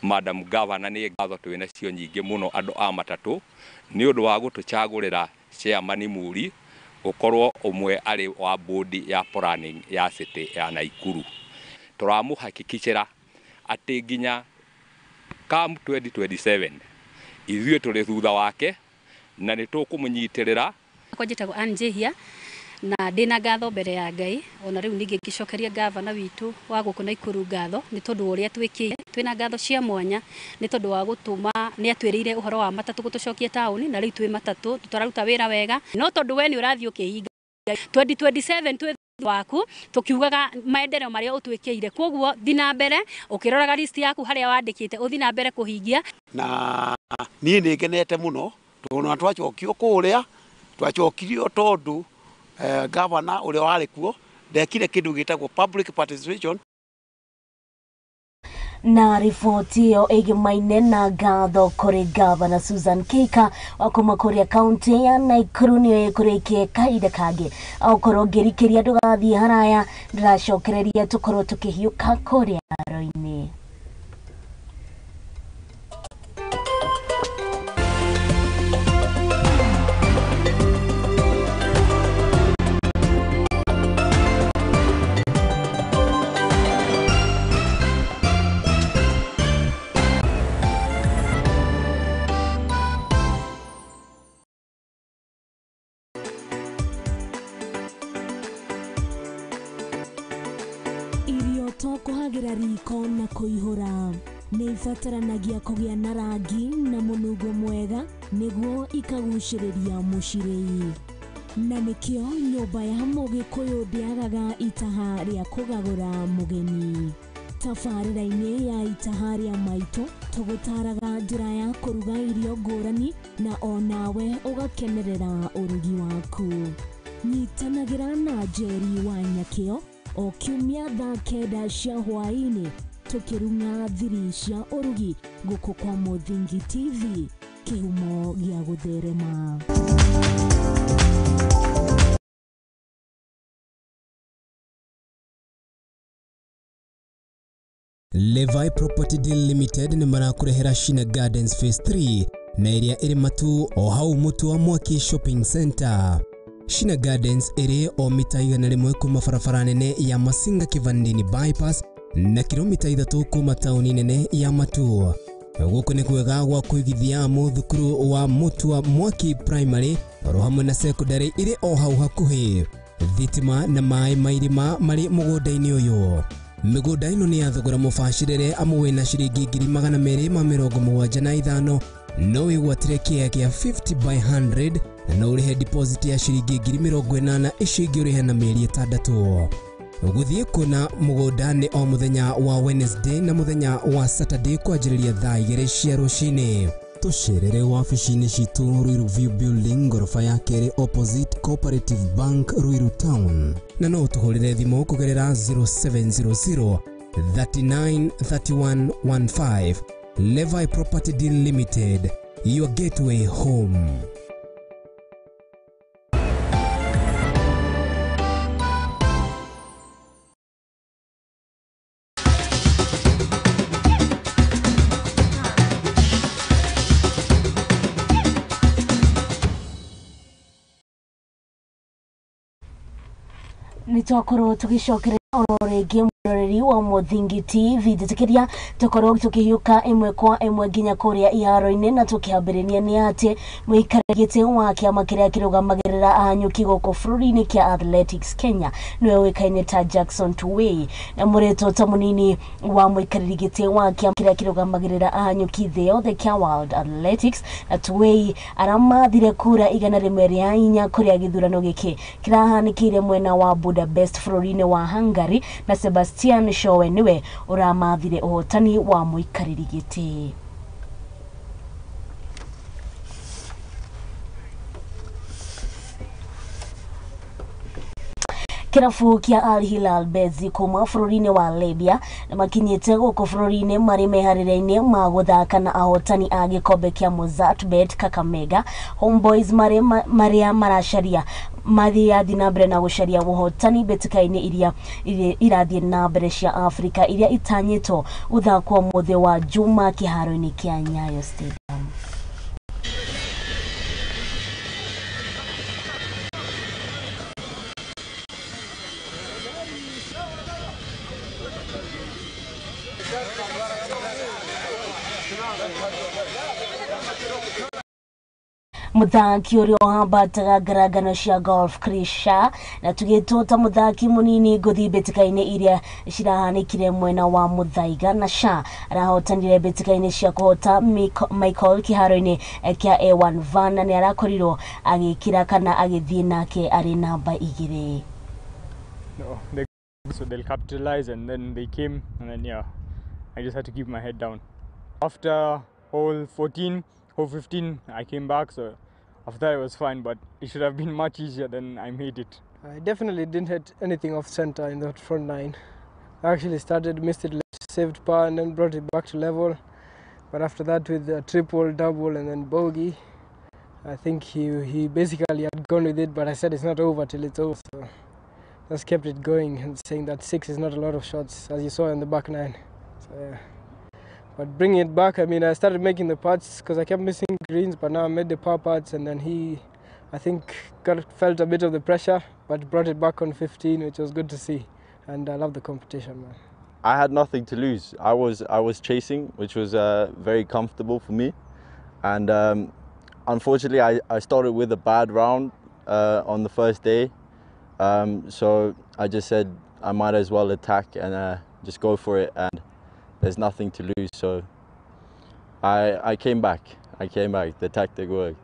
Madam Governor nĩ ngatho twĩ nacio nyingĩ mũno andũ a matatũ nĩ ũndũ wa gũtũcagũrĩra chairman Muri gũkorwo ũmwe arĩ wa board ya planning ya city ya Nakuru. Tũramũhakikicĩra atĩ nginya come 2027 ithuĩ tũrĩ thutha wake na nĩ tũkũmũnyitĩrĩra. Rĩakwa njĩtagwo Ann Njihia na ndĩna ngatho mbere ya Ngai ona rĩu ningĩ ngĩcokeria gavana witũ wa gũkũ Naikuru ngatho nĩ tondũ wa ũrĩa twĩkĩire. Twĩna ngatho cia mwanya nĩ tondũ wa gũtũma nĩ atwĩrĩire ũhoro wa matatũ gũtũcokia taũni na rĩu twĩ matatũ tũraruta wĩra wega no tondũ we nĩ ũrathiĩ ũkĩhinga 2027 twĩ waku tukiugaga maendeleo maria utwikire koguo thi na mbere ukiroraga list yaku haria wandikite uthi na mbere kuhingia. Na nie ni ngenete muno tondu twacokio kuria twacokirio tondu governor uria wari kuo ndekire kindu gitagwo public participation. Na riboti ĩyo ĩgĩmaine na ngatho kũrĩ Gavana Susan Kihika wa kuma kũrĩa kaunti ya Nakuru nĩyo ĩkũrĩkie kahinda kangĩ. Okorwo ngĩrikĩria ndũgathiĩ haraya, ndĩracokereria tũkorwo tũkĩhiũka kũrĩa aro-inĩ. Kuhagira riko na kuihura nĩ ibataranagia kũgĩa na rangi na mũnungo mwega nĩguo ikagucĩrĩria mũcirĩi, na nĩkĩo nyũmba ya Mũgĩkũyũ ndĩagaga itaha rĩa kũgagũra mũgeni. Tabarĩra-inĩ ya itaha rĩa maitũ tũgũtaraga njĩra ya kũruga irio ngũrani na onawe ũgakenerera ũrugi waku. Nyitanagĩra na Njeri wa Nyakĩo o kiumia thaa 9 cia hwaĩ-inĩ tũkĩrung'a thiri cia ũrugi gũkũ kwa Mũthingi TV, kĩhumo gĩa gũtherema. Levi Property Deal Limited nĩ marakũrehera Shina Gardens Phase 3 na ĩrĩa ĩrĩ Matu o hau Mũtu wa Mwaki Shopping Center. Shina Gardens ĩrĩ o mita 100 kuma barabara nene ya Masinga Kivandini bypass na kilomita 3 kuma tauni nene ya Matu. Gũkũ nĩ kwega gwa kũigithia mũthukuru wa Mũtu wa Mwaki Primary oro hamwe na secondary ĩrĩ o hau hakuhĩ. Thitima na maĩ ma irima marĩ mũgũnda-inĩ ũyũ. Mĩgũnda ĩno nĩ ya thogora mũbacĩrĩre amu wĩna ciringi 275 no wĩgwatĩre kĩea kĩa 50 by 100 na no ũrĩhe deposit ya ciringi 80,000 icio ingĩ ũrĩhe na mĩeri 6. Gũthiĩ kuona mũgũnda nĩ o mũthenya wa Wednesday na mũthenya wa Saturday kwanjĩrĩria thaa 2 cia rũcinĩ. Tũcerere wabici-inĩ citũ Ruiru View Building ngoroba ya kerĩ opposite Cooperative Bank Ruiru Town, na no ũtũhũrĩre thimũ kũgerera 0700 39 31 15. Levi Property Deal Limited, your gateway home. Nĩ twakorwo tũgĩcokerera oro rĩngĩ mũroreri wa Mũthingi TV njĩtĩkĩria tũkorwo tũkĩhiũka ĩmwe kwa ĩmwe nginya kũrĩa iharo-inĩ na tũkĩambĩrĩria nĩ atĩ mũikarĩri gĩtĩ wa kĩama kĩrĩa kĩrũgamagĩrĩra ahanyũki gũkũ bũrũri-inĩ kĩa Athletics Kenya nĩwe ũĩkaine ta Jackson Tuwei na mũrĩtwo ta mũnini wa mũikarĩri gĩtĩ wa kĩama kĩrĩa kĩrũgamagĩrĩra ahanyũki thĩ yothe kĩa World Athletics na Tuwei aramathire kura 104 kũrĩa gĩthurano gĩkĩ kĩrahanĩkĩire mwena wa Budapest bũrũri-inĩ wa Hungary na Sebastian Showe niwe uramathire ũhotani wa mũikarĩri gĩtĩ. Kĩrabu kĩa Al Hilal Bezi kuma bũrũri-inĩ wa Libya na makinyĩte gũkũ bũrũri-inĩ marĩ meharĩria-inĩ ma gũthaka na ahotani a gĩkombe kĩa Mozartbet Kakamega Homeboys marĩa maracaria mathiathi na mbere na gũcaria ũhotani mbĩtĩka-inĩ iria irathiĩ na mbere cia Afrika iria itanyĩtwo gũthakwo mũthĩ wa Juma kĩharo-inĩ kĩa Nyayo Stadium. Muthaki ũrĩa ũhambataga ngarangano cia golf Chris Sha na tugĩtwo ta mũthaki mũnini ngũthi mbĩtĩka-inĩ iria cirahanĩkire mwena wa Muthaiga, na Sha arahotanire mbĩtĩka-inĩ cia kũhota Michael kĩharo-inĩ kĩa A1 Van, na nĩ arakorirwo agĩkĩra kana agĩthiĩ nake arĩ namba 2. No, so they'll capitalize, and then they came, and then yeah, I just had to keep my head down. After hole 14, hole 15, I came back, so after that it was fine, but it should have been much easier than I made it. I definitely didn't hit anything off center in that front nine. I actually started, missed it left, saved par, and then brought it back to level. But after that, with a triple, double, and then bogey, I think he basically had gone with it, but I said it's not over till it's over. So that's kept it going, and saying that 6 is not a lot of shots, as you saw in the back nine. So yeah. But bringing it back, I mean, I started making the putts because I kept missing greens, but now I made the par putts, and then he, I think, felt a bit of the pressure, but brought it back on 15, which was good to see. And I love the competition, man. I had nothing to lose. I was chasing, which was very comfortable for me. And unfortunately, I started with a bad round on the first day. So I just said I might as well attack and just go for it. And there's nothing to lose, so I came back. I came back. The tactic worked.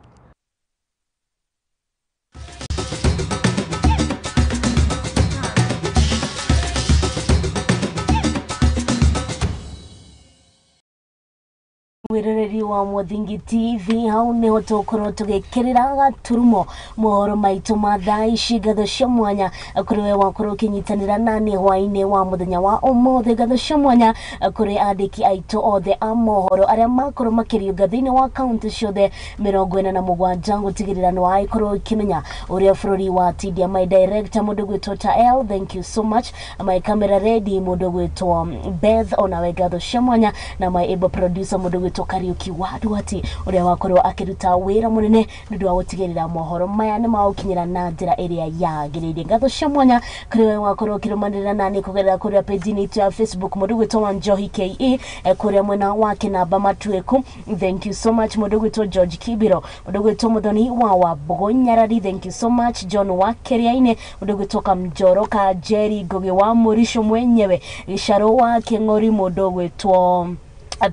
Wiroreri wa Muthingi TV, hau niho tukorwo tugikirira gaturumo mohoro maitu ma thaa ici. Ngatho cia mwanya kuri we wakorwo ukinyitanira nani hwaini wa muthenya wa umuthi. Ngatho cia mwanya kuri andiki aitu othe a mohoro aria makorwo makiriunga thiini wa kaunti ciothe 47 gutigirira ni waikorwo ukimenya uria bururi wa tindia. My director mundu gwitwo ta L, thank you so much. My camera ready mundu gwitwo Beth, onawe ngatho cia mwanya, na my able producer mundu gwitwo Kariuki wa Duati uria wakorwo akiruta wira munene nundu wa gutigirira mohoro maya ni maukinyira na njira iria yagiriire. Ngatho cia mwanya kuri we wakorwo ukirumanirira nani kugerera kuria page-ini itu ya Facebook mundu gwitwo wa Njohi KE, kuria mwena wa Kinamba Matueku, thank you so much. Mundu gwitwo George Kibiro, mundu gwitwo Muthoni wa Wambugu Nyarari, thank you so much. John wa Keriaini, mundu gwitwo Kamjoro ka Jerry Ngugi wa Murisho mwenyewe, Gicaro wa King'ori, mundu gwitwo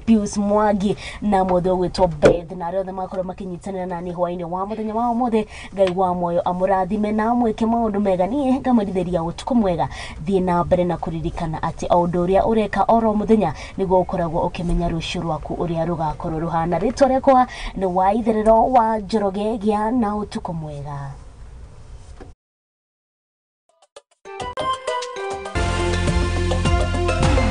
Pius Mwangi na mundu gwitwo Beth, na aria othe makorwo makinyitanira nani hwaini wa muthenya wa umuthi. Ngai wa moyo amurathime na amwike maundu mega. Nie ngamwendithĩria utuku mwega. Thiĩ na mbere na kuririkana ati o undu uria ureka oro muthenya niguo ukoragwo ukimenya ruciu rwaku uria rugakorwo ruhana. Ritwa rĩakwa nĩ wa Itherero wa Njoroge. Gĩa na utuku mwega.